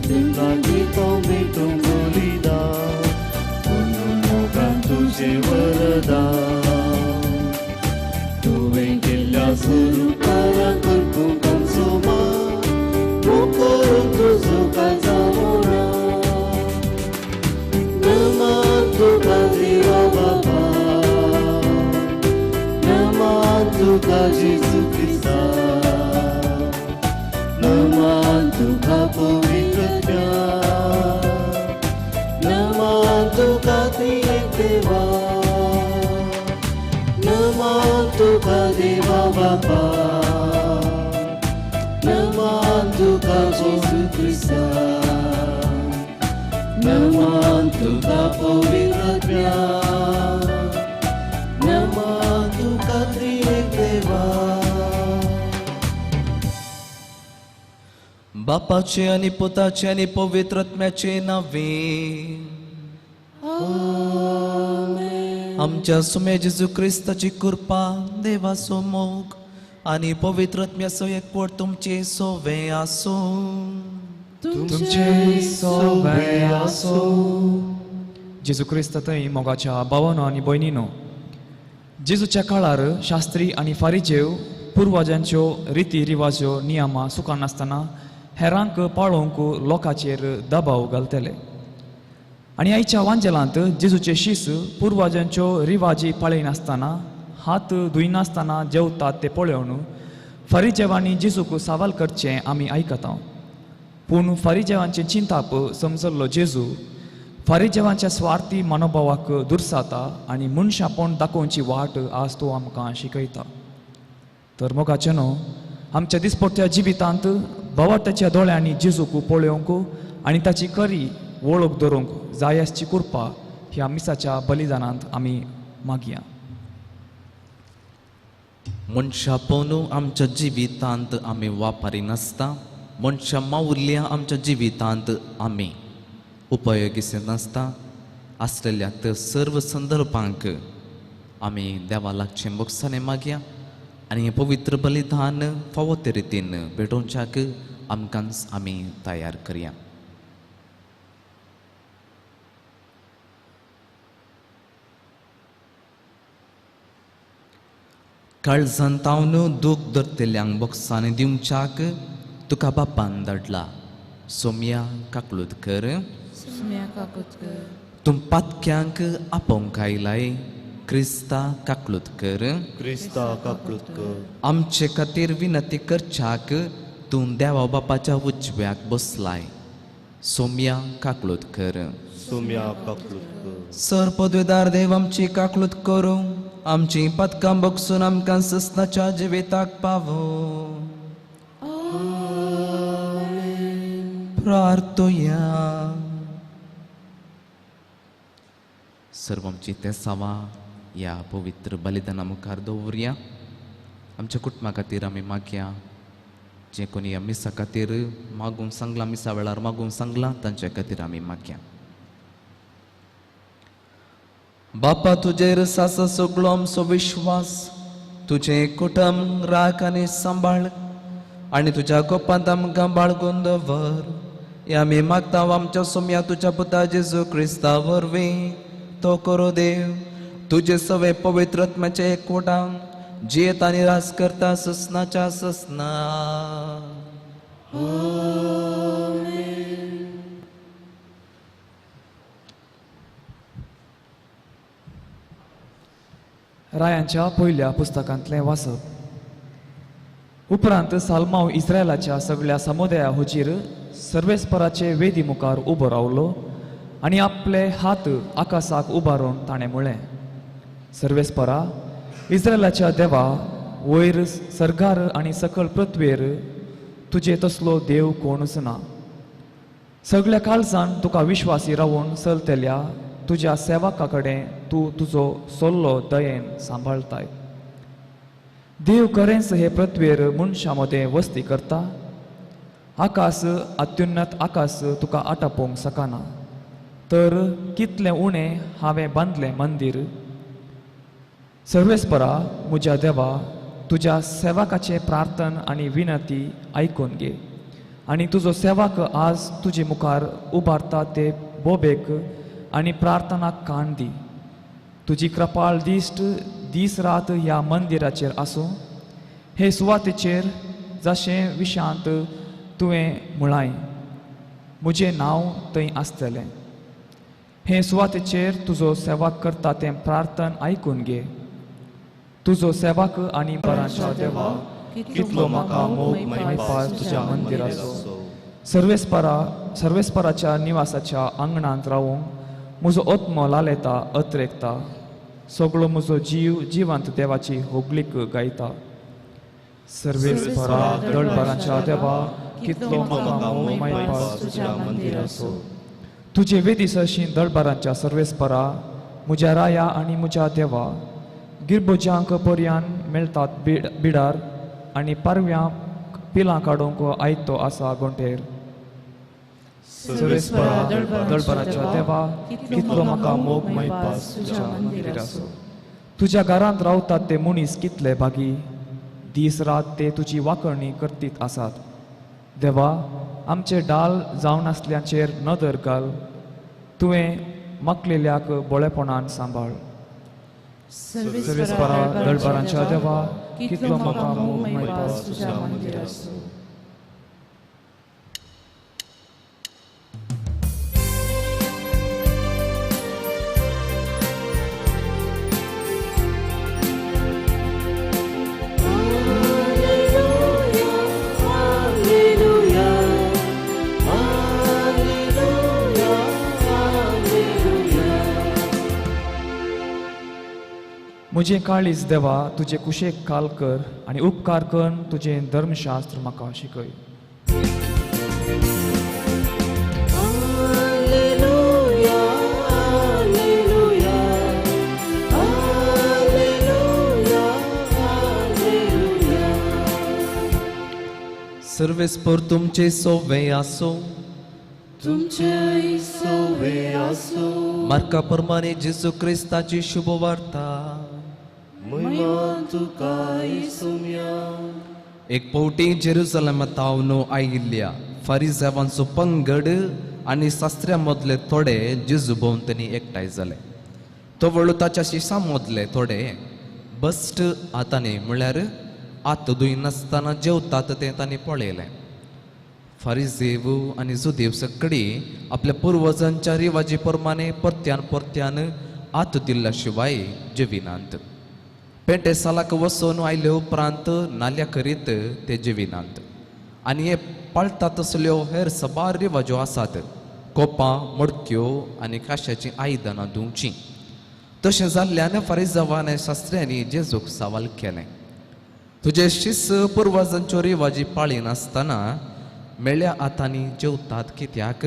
तें लागीं तो भेटूं बलिदान म्हणून मोगान तुजें वरदान तुवें केल्ल्या स्वरुपारा करपूंक आमचो मान मोग करूंक तुजो काळजा मोडा नमन तुका देवा बाबा नमन तुका जेजू क्रिस्ता नमन तुका पवित्र नमन तुका त्रिएक देवा नमन तुका देवा बाबा नमन तुका जेजू क्रिस्ता नमन तुका पवित्र नमन तुका त्रिएक देवा. बापाचे आनी पुताचे आनी पवित्र आत्म्याचे नांवे आमच्या सुमे जेजू क्रिस्ताची कृपा देवाचो मोग आनी पवित्र आत्म्याचो एकवट तुमचे सोवे आसूं. तुमचे सोवे आसूं. जेजू क्रिस्त थंय मोगाच्या भावानो आनी भयणीनो, जेजूच्या काळार शास्त्री आनी फारिजेव पुर्वजांच्यो रिती रिवाज्यो नियमां चुकनासतना हेरांक पाळोवंक लोकांचेर दबाव घालतले. आनी आयच्या वांजेलांत जेजूचे शीस पुर्वजांच्यो रिवाजी पाळयनासतना हात धुयनासतना जेवतात ते पळोवन फारिजेवांनी जेजूक सवाल करचें आमी आयकता. पूण फारिजेवांचें चिंताप समजल्लो जेजू फारिजेवांच्या स्वार्थी मनोभावाक दुर्साता आनी मनशापण दाखोवची वाट आज तो आमकां शिकयता. तर मोगाचें न्हू, आमच्या दिसपट्ट्या जिवितांत भावार्थाच्या दोळ्यांनी जेजूक पळोवंक आनी ताची खरी वळख धरूंक जाय आसची कृपा ह्या मिसाच्या बलिदानांत आमी मागया. मनशापण आमच्या जिवितांत आमी वापरिनासता, मनशां मावुरल्या आमच्या जिवितांत आमी उपयोगी नासता. आसलेल्या त्या सर्व संदर्भांक आमी देवा लागचें बोगसाणें मागया आनी हें पवित्र बलिदान फावो ते रितीन भेटोवच्याक आमकांच आमी तयार करया. काळजान तावन दूख धरतल्यांक बोगसाणें दिवच्याक तुका बापान धाडला. सोम्या काकलूत कर. तूं पातक्यांक आपोवंक आयलाय. क्रिस्ता काकलूत कर. क्रिस्ता काकलूत कर. आमचे खातीर विनंती करच्याक तूं देवा बापाच्या उजव्याक बसलाय. सोम्या काकलूत कर. सोम्या काकलूत कर. सर पदवेदार देव आमची काकलूत करूं, आमची पदकां बगसून आमकां ससनाच्या जिविताक पावो. प्रार्थुया. सर्व आमची तेसावा ह्या पवित्र बलिदाना मुखार दवरुया. आमच्या कुटुंबा खातीर आमी मागया. जे कोणी ह्या मिसा खातीर मागूंक सांगलां, मिसा वेळार मागूंक सांगलां, तांच्या खातीर आमी मागया. बापा तुजेर आसा सगळो आमचो विश्वास, तुजें कुटुंब राख आनी सांबाळ आनी तुज्या गोपांत आमकां बाळगून दवर. हें आमी मागता आमच्या सोम्या तुज्या पुता जेजू क्रिस्ता वरवीं. तो करो देव तुजे सवे पवित्र आत्म्याचे एकवटान जियेत आनी राज करता ससनाच्या ससना. रायांच्या पयल्या पुस्तकांतलें वाचप. उपरांत सालमाव इस्रायलाच्या सगळ्या समुदाया हुजीर सर्वेस्पराचे वेदी मुखार उबो रावलो आनी आपले हात आकाशाक उबारून ताणें म्हळें, सर्वेस्परा इस्रायलाच्या देवा, वयर सर्गार आनी सकल पृथ्वेर तुजे तसलो देव कोणूच ना. सगळ्या काळजान तुका विश्वासी रावून चलतल्या तुज्या सेवका कडेन तूं तुजो सल्लो दयेन सांबाळताय. देव खरेंच हे पृथ्वेर मनशां मदें वस्ती करता. आकाश अत्युन्नत आकाश तुका आटापोवंक शकना, तर कितलें उणें हांवें बांदलें मंदीर. सर्वेस्परा म्हज्या देवा, तुज्या सेवकाचें प्रार्थन आनी विनंती आयकून घे आनी तुजो सेवाक आज तुजे मुखार उबारता ते बोबेक आनी प्रार्थनाक कान दी. तुजी कृपाळ दिश्ट दीस रात ह्या मंदिराचेर आसूं. हे सुवातेचेर जशें विशांत तुवें म्हळांय म्हजें नांव थंय आसतलें. हे सुवातेचेर तुजो सेवा करता तें प्रार्थन आयकून घे. तुजो सेवाक आनी बरांच्या देवा कितलो म्हाका मोग मैपास तुज्या मंदिराचो. सर्वेस्पराच्या निवासाच्या आंगणांत रावूंक म्हजो आत्मो लालेता अत्रेकता. सगळो म्हजो जीव जिवंत देवाची होगलीक गायता. सर्वेस्परा दळबारांच्या देवा कितलो म्हाका मोग मैपास तुज्या मंदिराचो. तुजे वेदी सरशी दळबारांच्या सर्वेस्परा म्हज्या राया आनी म्हज्या देवा गिरबुजांक पर्यान मेळटात बिडार आनी पारव्यां पिलां काडूंक आयतो आसा गोंटेर. सर्वेस्परा दळबाराच्या देवा कितलो म्हाका मोग मैपास तुज्या मंदिराचो. तुज्या घरांत रावतात ते मनीस कितले भागी, दीस रात ते तुजी वाकणी करतीत आसात. देवा आमचे डाल जावन आसल्याचेर नदर घाल. तुवें माकलेल्याक बोळेपणान सांबाळ. सर्वेस्परा दळबारांच्या देवा कितलो म्हाका मोग मैपास तुज्या मंदिराचो. म्हजें काळीज देवा तुजे कुशेक काल कर आनी उपकार कर तुजें धर्मशास्त्र म्हाका शिकय. Hallelujah, hallelujah, hallelujah, hallelujah. सर्वेस्पर तुमचे सोवे आसो. तुमचे सोवे आसो. मार्का प्रमाणे जेजू क्रिस्ताची शुभवार्ता. महिमा तुका येसुम्या. एक पवटी जेरुसलेमांत आयिल्ल्या फारिजावांचो पंगड आनी शास्त्र्यां मदले थोडे जेजू भोंवतणी एकठांय जाले. तवळ ताच्या शिसां मदले थोडे बस्ट हातांनी म्हणल्यार हात धुयनासतना जेवतात तें तांणी पळयलें. फारिजेव आनी जुदेव सगळी आपल्या पुर्वजांच्या रिवाजी प्रमाणे परत्यान परत्यान हात दिल्ल्या शिवाय जेविनात. पेंटे सालाक वचून आयले उपरांत नाल्या करीत ते जेविनात. आनी हे पाळटा तसल्यो हेर सबार रिवाज्यो आसात. कोपां मडक्यो आनी काश्याचीं आयदनां धुवचीं. तशें जाल्ल्यान फारिजावान आनी शास्त्र्यांनी जेजूक सवाल केलें, तुजे शिस पुर्वजांच्यो रिवाजी पाळिनासतना मेळ्या हातांनी जेवतात कित्याक?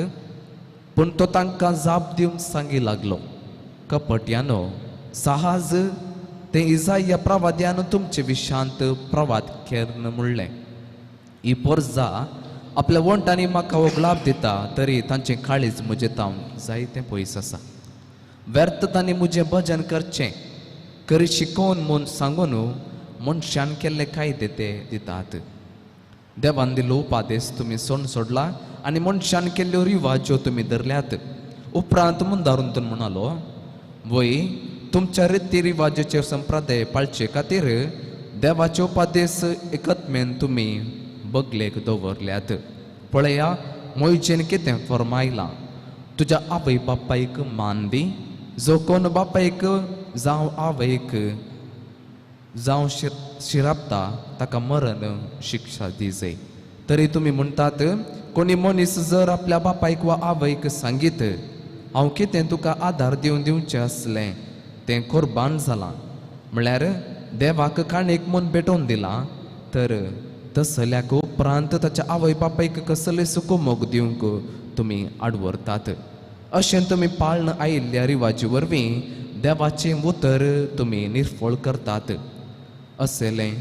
पूण तो तांकां जाप दिवंक सांगी लागलो, कपट्यानो साहज ते इजाया प्रवाद्यान तुमचे विशांत प्रवाद केर्न म्हणलें. ही पोरजा आपल्या वंटांनी म्हाका हो लाभ दिता तरी तांचें काळीज म्हजें तावन जायतें पयस आसा. व्यर्थ तांणी म्हजें भजन करचें करी शिकोवन म्हूण सांगून मनशान केल्ले कायदे ते दितात. देवान दिलो उपादेश तुमी सोण सोडला आनी मनशान केल्ल्यो रिवाज्यो तुमी धरल्यात. उपरांत मुंदारून तूं म्हणालो, वय तुमच्या रिती रिवाजेचे संप्रदाय पाळचे खातीर देवाचे उपादेश एकत्मेन तुमी बगलेक दवरल्यात. पळया मोयजेन कितें फर्मायलां, तुज्या आवय बापायक मान दी. जो कोण बापायक जावं आवयक जावं शिरापता ताका मरण शिक्षा दी जाय. तरी तुमी म्हणटात, कोणी मनीस जर आपल्या बापायक वा आवयक सांगीत हांव कितें तुका आदार दिवन दिवचें आसलें तें कुर्बान जालां, म्हळ्यार देवाक काणयेक म्हूण भेटोवन दिलां, तर तसल्याक उपरांत ताच्या आवय बापायक कसलें सुकोमोग दिवंक तुमी आडवरतात. अशें तुमी पाळन आयिल्ल्या रिवाजी वरवीं देवाचें उतर तुमी निर्फळ करतात. असलें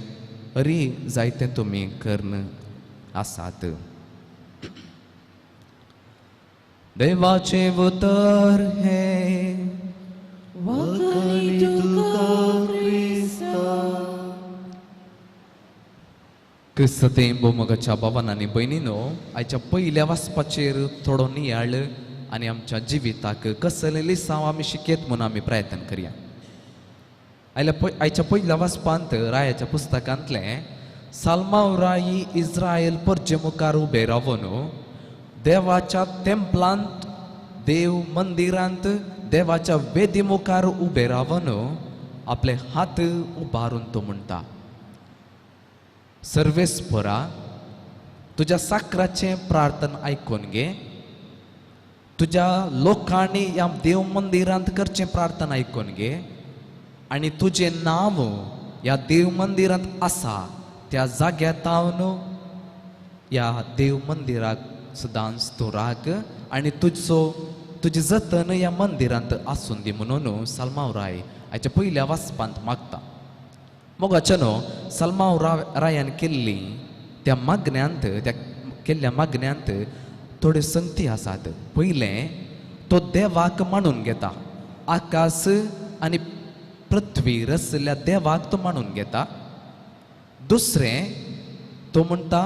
री जायतें तुमी कर्ण आसात. देवाचें उतर हें वाकणी तुका क्रिस्ता. क्रिस्तते भोमगाच्या बाबान आनी भयणीनो, आयच्या पयल्या वाचपाचेर थोडो नियाळ आनी आमच्या जिविताक कसलें लिसांव आमी शिकयत म्हूण आमी प्रयत्न करया. आयच्या पयल्या वाचपांत रायाच्या पुस्तकांतलें साल्माव राई इस्रायल परजे मुखार उबे रावन देवाच्या तेंपलांत, देव मंदिरांत, देवाच्या वेदी मुखार उबे रावन आपले हात उबारून तो म्हणटा, सर्वेस्परा तुज्या साकराचें प्रार्थना आयकून घे, तुज्या लोकांनी ह्या देव मंदिरांत करचें प्रार्थना आयकून घे आनी तुजें नांव ह्या देव मंदिरांत आसा त्या जाग्यार तावन ह्या देव मंदिराक सदांच तूं राख आनी तुजो तुजें जतन ह्या मंदिरांत आसून दी म्हणून साल्माव राय आयच्या पयल्या वाचपांत मागता. मोगाचें न्हू साल्माव रायान केल्ली त्या मागण्यांत, त्या केल्ल्या मागण्यांत थोड्यो संगती आसात. पयलें तो देवाक मानून घेता, आकाश आनी पृथ्वी रचल्या देवाक तो मानून घेता. दुसरें तो म्हणटा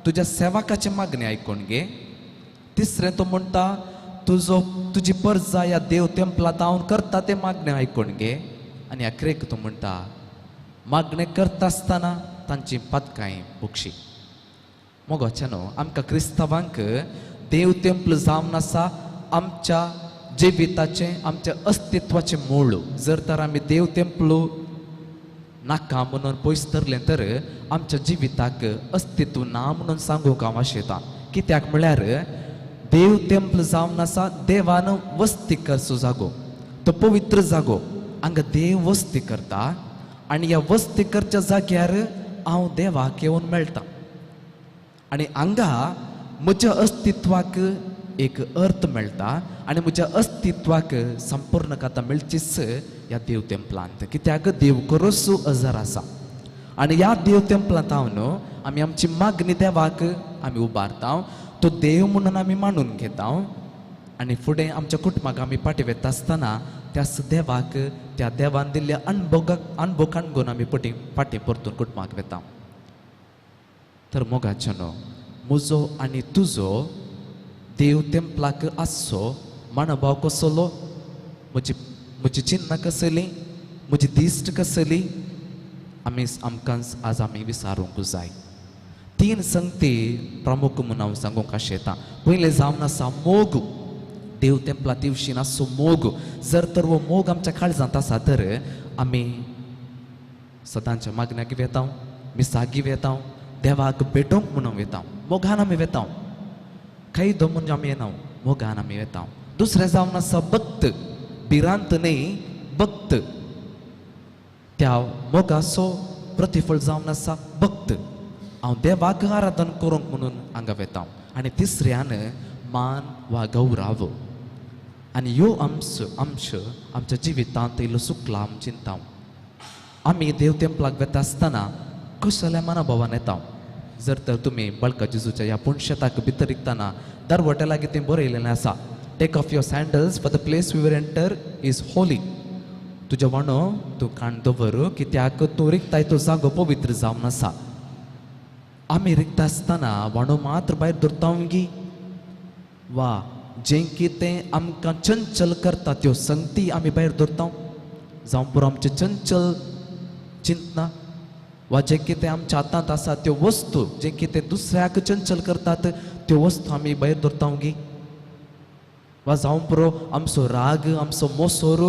तुज्या सेवकाचें मागणें आयकून घे. तिसरें तो म्हणटा तुजो तुजी परजा ह्या देव तेंपलांत हांव करता तें मागणें आयकून घे. आनी अखेरेक तो म्हणटा मागणें करता आसतना तांची पातकांय बक्षी. मोगाचें न्हू आमकां क्रिस्तांवांक देव तेंपल जावन आसा आमच्या जिविताचें, आमच्या अस्तित्वाचें मूळ. जर तर आमी देव तेंपल नाका म्हणून पयस धरलें तर आमच्या जिविताक अस्तित्व ना म्हणून सांगूंक हांव आशेतां. कित्याक म्हळ्यार देव तेंपल जावन आसा देवान वस्ती करचो जागो, तो पवित्र जागो, हांगा देव वस्ती करता आनी ह्या वस्ती करच्या जाग्यार हांव देवाक येवन मेळटा आनी हांगा म्हज्या अस्तित्वाक एक अर्थ मेळटा आनी म्हज्या अस्तित्वाक संपूर्ण कथा मेळचीच ह्या देव तेंपलांत. कित्याक देव करोस अजर आसा आनी ह्या देव तेंपलांत हांव न्हू आमी आमची मागणी देवाक आमी उबारता, तो देव म्हणून आमी मानून घेता आनी फुडें आमच्या कुटुंबाक आमी फाटीं वता आसतना त्याच देवाक त्या देवान दिल्ल्या अणभोगाक अणभव काणगून आमी फाटीं परतून कुटुंबाक वता. तर मोगाचें न्हू म्हजो आनी तुजो देव तेंपलाक आसचो मानभाव कसलो, म्हजी म्हजी चिन्नां कसली, म्हजी दिश्ट कसली, आमी आमकां आज आमी विचारूंक जाय. तीन संगती प्रमुख म्हूण हांव सांगूंक आशेतां. पयलें जावन आसा मोग, देव तेंपला दिवशी आसचो मोग. जर तर हो मोग आमच्या काळजांत आसा तर आमी सदांच्या मागण्याक वेता, मिसागी वेता, देवाक भेटोवंक म्हणून वेता, मोगान आमी वेता, कैदो म्हूण आमी येना, मोगान आमी वेता. दुसरें जावन आसा भक्त, भिरांत न्हय भक्त, त्या मोगाचो प्रतिफळ जावन आसा भक्त, हांव देवाक आराधन करूंक म्हणून हांगा वेता. आनी तिसऱ्यान मान वा गौराव. आनी ह्यो अंश अंश आमच्या जिवितांत इल्लो सुकला आम चिंता. आमी देव तेंपलाक वेता आसतना कसल्या मनाभावान येता. जर तर तुमी बळका जेजूच्या ह्या पुणशेताक भितर रिगतना दरवट्या लागीं तें बरयलेलें आसा, take off your sandals for the place we were enter is holy. तुज्या वाणो तूं काण दवर कित्याक तूं रिगताय तो जागो पवित्र जावन आसा. आमी रिगता आसतना वाणो मात्र भायर धरता गी वा जें कितें आमकां चंचल करता त्यो संगती आमी भायर धरता, जावं पुरो आमचें चंचल चिंतना वा जें कितें आमच्या हातांत आसा त्यो वस्तू जें कितें दुसऱ्याक चंचल करतात त्यो वस्तू आमी भायर धरता गी, वा जावं पुरो आमचो राग आमचो मोसोर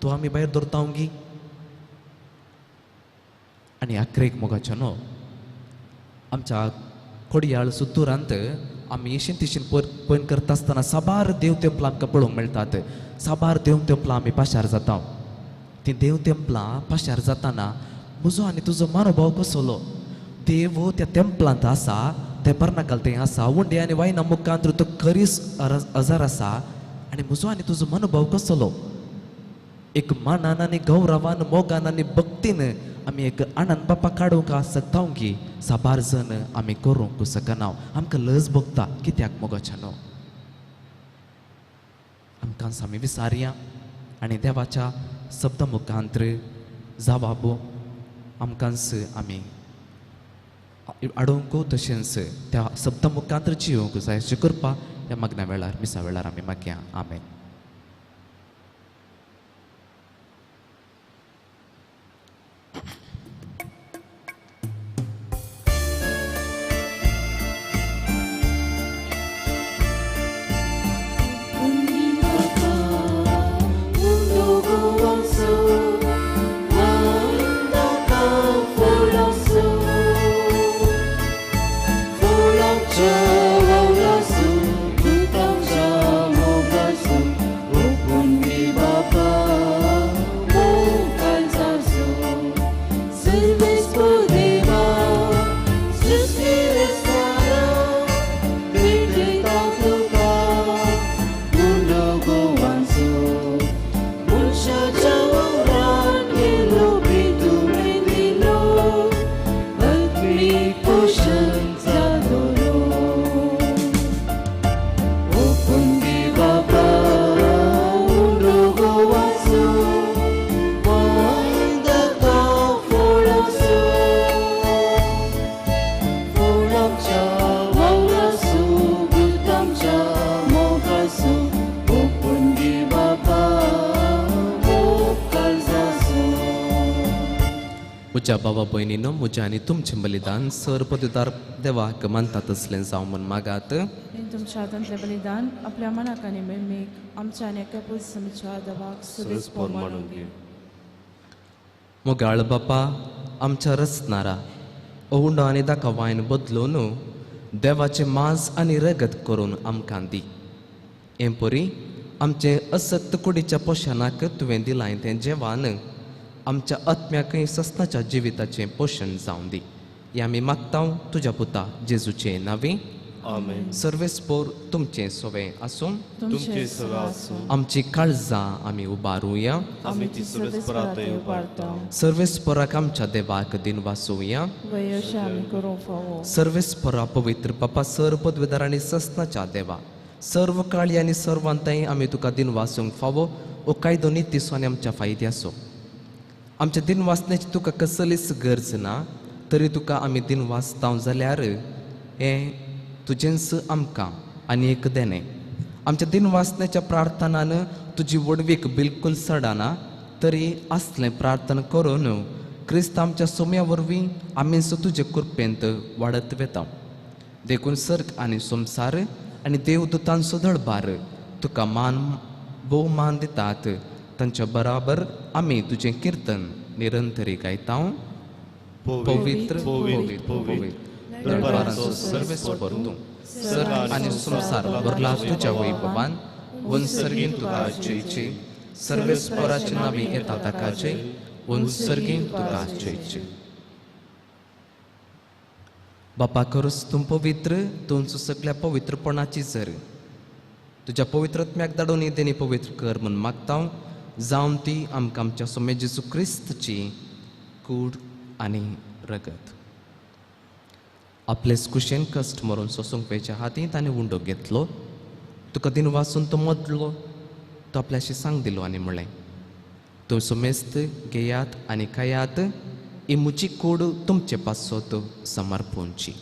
तो आमी भायर धरता गी. आनी अखेरेक मोगाचें न्हू आमच्या कोडयाळ सुतुरांत आमी तिशीन पयन करता आसतना साबार देव तेंपलां आमकां पळोवंक मेळटात. साबार देव तेंपलां आमी पाशार जाता. तीं देव तेंपलां पाशार जाताना म्हजो आनी तुजो मनोभाव कसलो, देव त्या तेंपलांत आसा, तेपर्नाकाल थंय आसा, उंडे आनी वायना मुखांत तो खरीस अजार आसा आनी म्हजो आनी तुजो मनोभाव कसलो, एक मानान आनी गौरवान मोगान आनी भक्तीन आमी एक आनंद बापा काडूंक शकता की साबार जण आमी करूंक शकना. आमकां लज भोगता कित्याक मोगाच्या न्हू आमकां आमी विसारया आनी देवाच्या शब्द मुखांत जवाब आमकांच आमी हाडूंक तशेंच त्या शब्दा मुखांतर जिवंक जाय अशें करपा ह्या मागण्या वेळार मिसा वेळार आमी मागया. आमेन. म्हज्या बाबा भयणीनो, म्हज्या आनी तुमचें बलिदान सर पदवीदार देवाक मानता तसलें जावं म्हूण मागात. तुमच्या हातांतलें बलिदान आपल्या मनाक आनी मेळमीक आमच्या आनी एका पुरुषाच्या देवाक सुवेस मानून दी. मोगाळ बापा, आमच्या रचणारा ओंडो आनी दाखवायन बदलून देवाचें मांस आनी रगत करून आमकां दी. हें परी आमचें असक्त कुडीच्या पोशणाक तुवें दिलां तें जेवण आमच्या आत्म्याकय सस्नाच्या जिविताचें पोशण जावं दी. हें आमी मागता तुज्या पुता जेजूचे नांवी. आमेन. सर्वेस्पोर तुमचें सोवें आसूं. तुमचें सोवें आसूं. आमची काळजां आमी उबारुया. आमी ती सर्वेस्परा थंय उबारता. सर्वेस्पराक आमच्या देवाक दिन वासुया. सर्वेस्परा पवित्र बापा, सर्व पदवीदार आनी सस्नाच्या देवा, सर्व काळी आनी सर्वांताय आमी तुका दिन वासूंक फावो ओ कायदो नितीसो आनी आमच्या फायद्याचो. आमच्या दिन वाचण्याची तुका कसलीच गरज ना, तरी तुका आमी दिन वाचता जाल्यार हें तुजेंच आमकां आनी एक देणें. आमच्या दिन वाचण्याच्या प्रार्थनान तुजी व्हडवीक बिलकूल चडना, तरी असलें प्रार्थना करून क्रिस्त आमच्या सोम्या वरवीं आमीच तुजे कृपेंत वाडत वेता. देखून सर्ग आनी संवसार आनी देवदूतांचो दळबार तुका मान भोवमान दितात. तांच्या बराबर आमी तुजें किर्तन निरंतरी गायता. पवित्र पवित्र पवित्र दरबारांचो सर्वेस्पर तूं, सर्ग आनी संवसार भरला तुज्या वैभवान. वनसर्गीन तुका जयचे, सर्वेस्पराचे नांवी येता ताका जय. वनसर्गीन तुका जयचे. बापा, खरोच तूं पवित्र, तुमचो सगळ्या पवित्रपणाची जर तुज्या पवित्रत्म्याक धाडून तेणी पवित्र कर म्हूण मागता. जावन ती आमकां आमच्या सोमे जेजू क्रिस्तची कूड आनी रगत. आपले कुशेन कश्ट मरून सोसूंक पेच्या हातींत ताणें उंडो घेतलो. तुका दिन वाचून तो मदलो, तो आपल्याशी सांग दिलो आनी म्हणलें, तुमी सुमेस्त घेयात आनी खायात, ही म्हजी कूड तुमचे पासत समर्पूंची.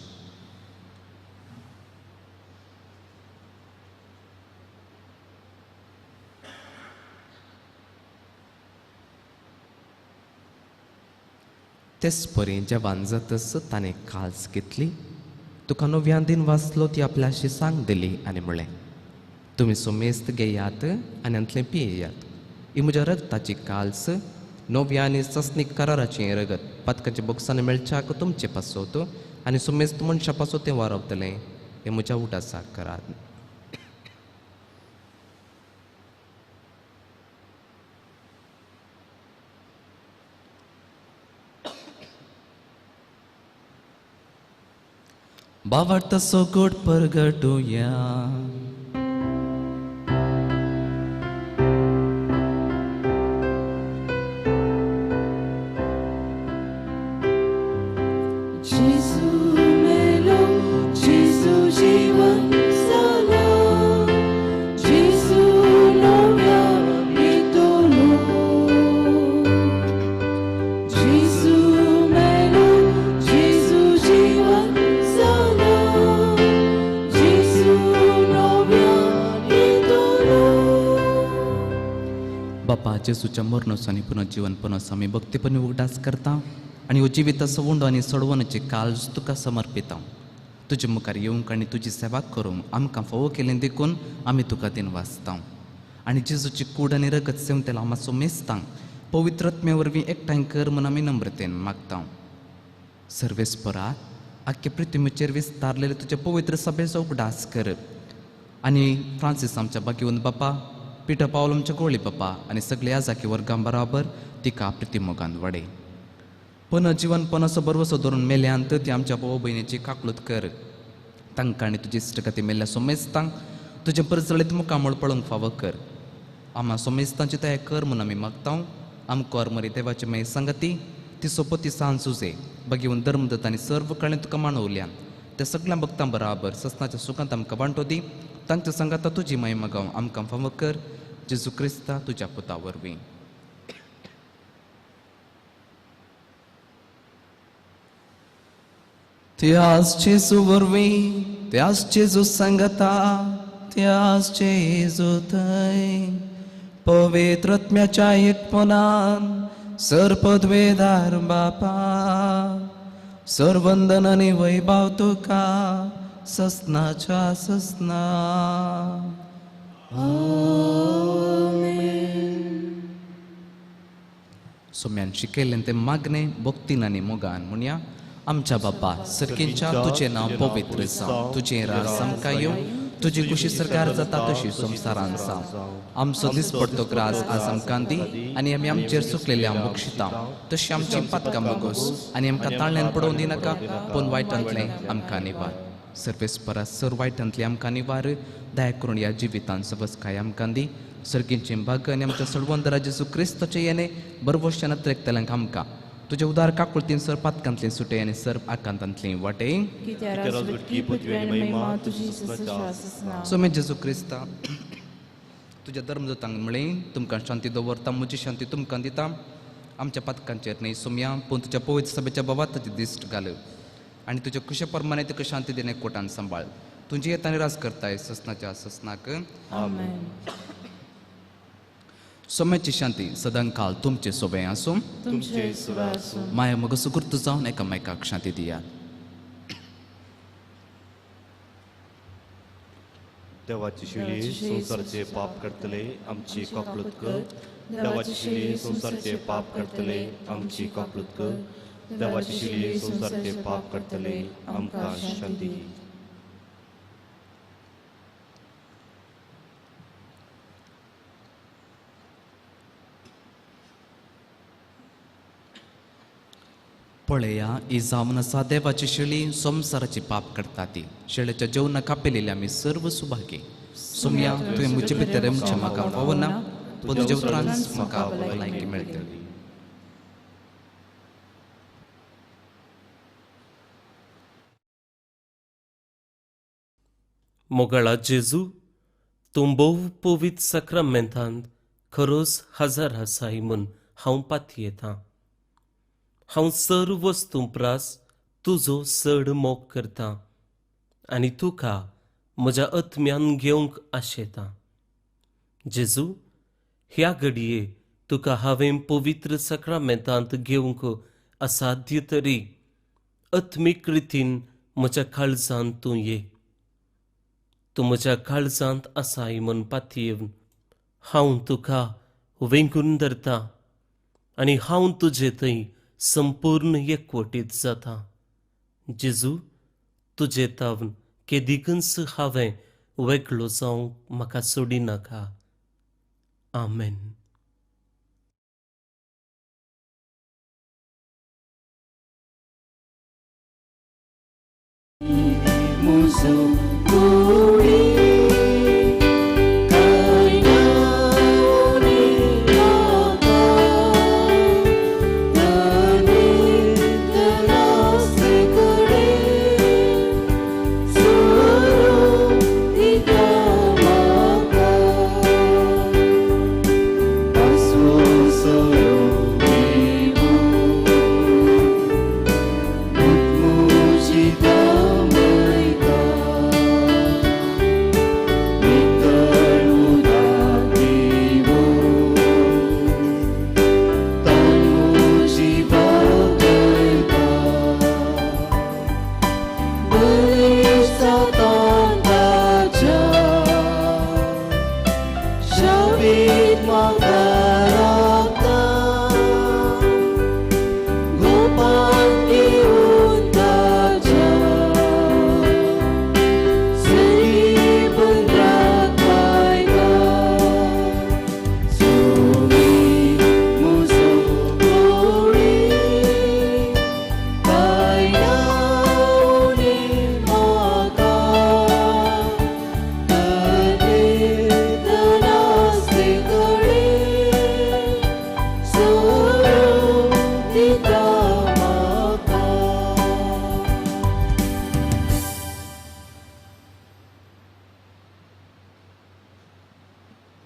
तेच परी जेवण जातच ताणें काल्स घेतली, तुका नव्यान दिन वाचलो, ती आपल्याशी सांग दिली आनी म्हणलें, तुमी सुमेस्त घेयात आनी हांतलें पियेयात. ही म्हज्या रगताची काल्स, नव्या आनी सस्नीक कराराचें रगत पातकाच्या बोक्सांनी मेळच्याक तुमचे पासत आनी सुमेस्त मनशा पासत तें वारवतलें. हें म्हज्या उडासाक करात. बावार्थ सोगोट परगटुया. जेजू मेलो, जेजू जीवन जाला, जेजू नव्या येतलो. जेजू मेलो, जेजू जीवन बापा जेजूच्या मरणाचो आनी पुनर्जीवनपणाचो आमी भक्तीपणी उगडास करता आनी हो जिविताचो उंडो आनी सोडवणाची काळज तुका समर्पिता. तुजे मुखार येवंक आनी तुजी सेवा करूंक आमकां फावो केलें देखून आमी तुका दिनवासता. आनी जेजूची कूड आनी रगत सेवतेला आमचो मेस्तांक पवित्र आत्म्या वरवीं एकठांय कर म्हूण आमी नम्रतेन मागता. सर्वेस्परा आख्खे पृथ्वीचेर विस्तारलेले तुजे पवित्र सभेचो उगडास कर आनी फ्रांसीस आमच्या बागेवन बापा, पिटर पावल आमच्या गोळी बापा आनी सगळे आजाकी वर्गां बराबर तिका प्रितीमोगान वाडय. पुनर्जीवनपणाचो बरवसो धरून मेल्यांत ती आमच्या भाव भयणीची काकलूत कर. तांकां आनी तुजी इश्टगती मेल्ल्या सोमेस्तांक तुजें परजळीत मुखामळ पळोवंक फावो कर. आमा सोमेस्तांची तयार कर म्हूण आमी मागता. आमकां मरी देवाची मागीर सांगती ती सोपती सांज सुजे बगेवन धर्मदत्त आनी सर्व कळें तुका मानवल्यान त्या सगळ्या भक्तां बराबर ससनाच्या सुखांत आमकां वांटो दी. तांच्या सांगाता तुजी महिमा गांव आमकां फावो कर. जेजू क्रिस्ता तुज्या पुता वरवीं. त्याच जेजू वरवीं, त्याच जेजू सांगता, त्याच जेजू थंय पवित्र आत्म्याच्या एकपणान सर्पद्वेदार बापा सर्वंदन आनी वैभव तुका ससनाच्या ससना. सोम्यान शिकयलें तें मागणें भक्तीन आनी मोगान म्हणया. आमच्या बापा सर्कींच्या तुजें नांव पवित्र जावं, तुजें राज आमकां येवं, तुजी खुशी सरकार जाता तशी संवसारान जावं. आमचो दिसपडतो ग्रास आज आमकां दी आनी आमी आमचेर चुकलेले आम बक्षिता तशी आमची पातकां बोगोस आनी आमकां ताळ्यान पडोवन दिनाका पूण वायटांतलें आमकां निवार. सर्वेस्परा सर वायटांतलें आमकां निवार. दया करून ह्या जिवितान सबसकाय आमकां दी. सर्गींचे भाग आनी आमच्या सडवंदरा जेजू क्रिस्ताचें येणे बरवश्यान अत्रेकतल्यांक आमकां तुजे उदार काकुळतीन सर पातकांतलें सुटे आनी सर आकांतांतलें वाटे. सोमे जेजू क्रिस्ता तुज्या धर्मदूतांक म्हळें तुमकां शांती दवरता, म्हजी शांती तुमकां दिता. आमच्या पातकांचेर न्हय सोमया पूण तुज्या पवित्र सभेच्या बाबा ताची दिश्ट घाल आनी तुज्या कुशे प्रमाणे तुका शांती दिणे कोटान सांबाळ. तुजी येता आनी राज करताय ससनाच्या ससनाक. सोम्याची शांती सदांकाल तुमचे सोबे आसूं. माया मग सुकृत जावन एकामेकाक शांती दिया. देवाची शिली संवसारचे पाप करतले आमची काकलूत कर. देवाची शिली संवसारचे पाप करतले आमची काकलूत कर. देवाची शिली संवसारचे पाप करतले आमकां शांती दी. पळया ही जावन आसा देवाची शेळी संवसाराची पाप करता ती. शेळेच्या जेवणाक कापिलेली आमी सर्व सुभागी. सोमया तुवें म्हजे भितर आमचें म्हाका पावना पूण तुज्या उतरांच म्हाका भलायकी मेळटली. मोगाळा जेजू, तूं भोव पवित्र साक्रामेंतांत खरोच हजर आसाय म्हूण हांव पातयेतां. हांव सर्व वस्तूं प्रास तुजो चड मोग करतां आनी तुका म्हज्या आत्म्यान घेवंक आशेतां. जेजू, ह्या घडये तुका हांवें पवित्र साक्रामेंतांत घेवंक असाध्य तरी आत्मीक रितीन म्हज्या काळजांत तूं ये. तूं म्हज्या काळजांत आसाय म्हूण पातयेवन हांव तुका वेंगून धरतां आनी हांव तुजे थंय संपूर्ण एकवटीत जाता. जेजू, तुजे तावन केदिकूच हांवें वेगळो जावंक म्हाका सोडिनाका. आमेन. Muzi.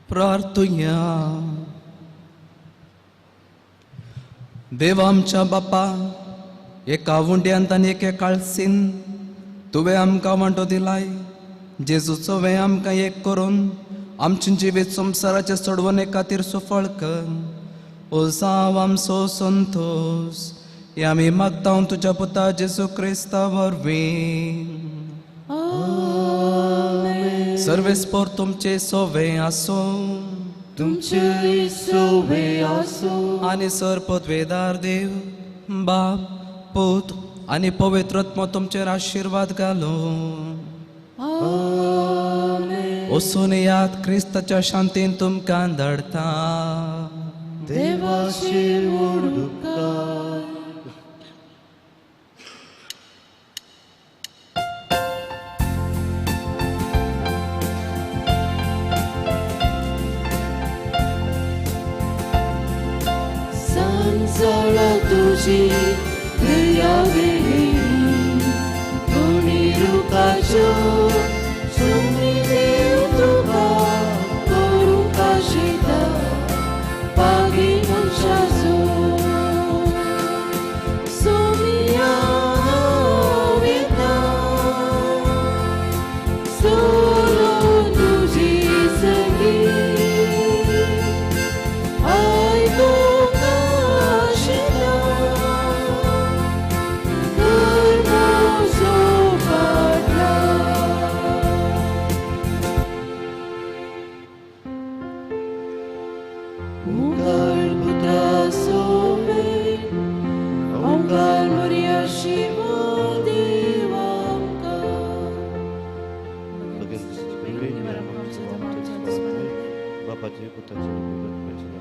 प्रार्थुया. देव आमच्या बापा, एका उंड्यांत आनी एके काळसीन तुवें आमकां वांटो दिलाय. जेजूचो वें आमकां एक करून आमचें जिवीत संवसाराचे सोडवणे खातीर सुफळ कर. ओ जावं आमचो संतोश, हे आमी मागता तुज्या पुता जेजू क्रिस्ता वरवीं. सर्वेस्पोर तुमचे सोवे आसूं, तुमचे सोवे आसूं. आनी सर पदवेदार देव बाप पूत आनी पवित्र आत्मो तुमचेर आशिर्वाद घालूं. वचून याद क्रिस्ताच्या शांतीन तुमकां धाडटा. देवाचे उपकार. सांजळा तुजी दर्यावेळी दोनी रुखाच्यो सुमी देव तुका करूंक आशिता पागी मनशाचो सुमिया वयता सोलो तुजी सगळी आयकूंक आशिता धर्माचो फाटला. उंगाल पुत्रा सोवे उंगाल मोरया शिवा देवा आमकां. बापाचे पुताचे.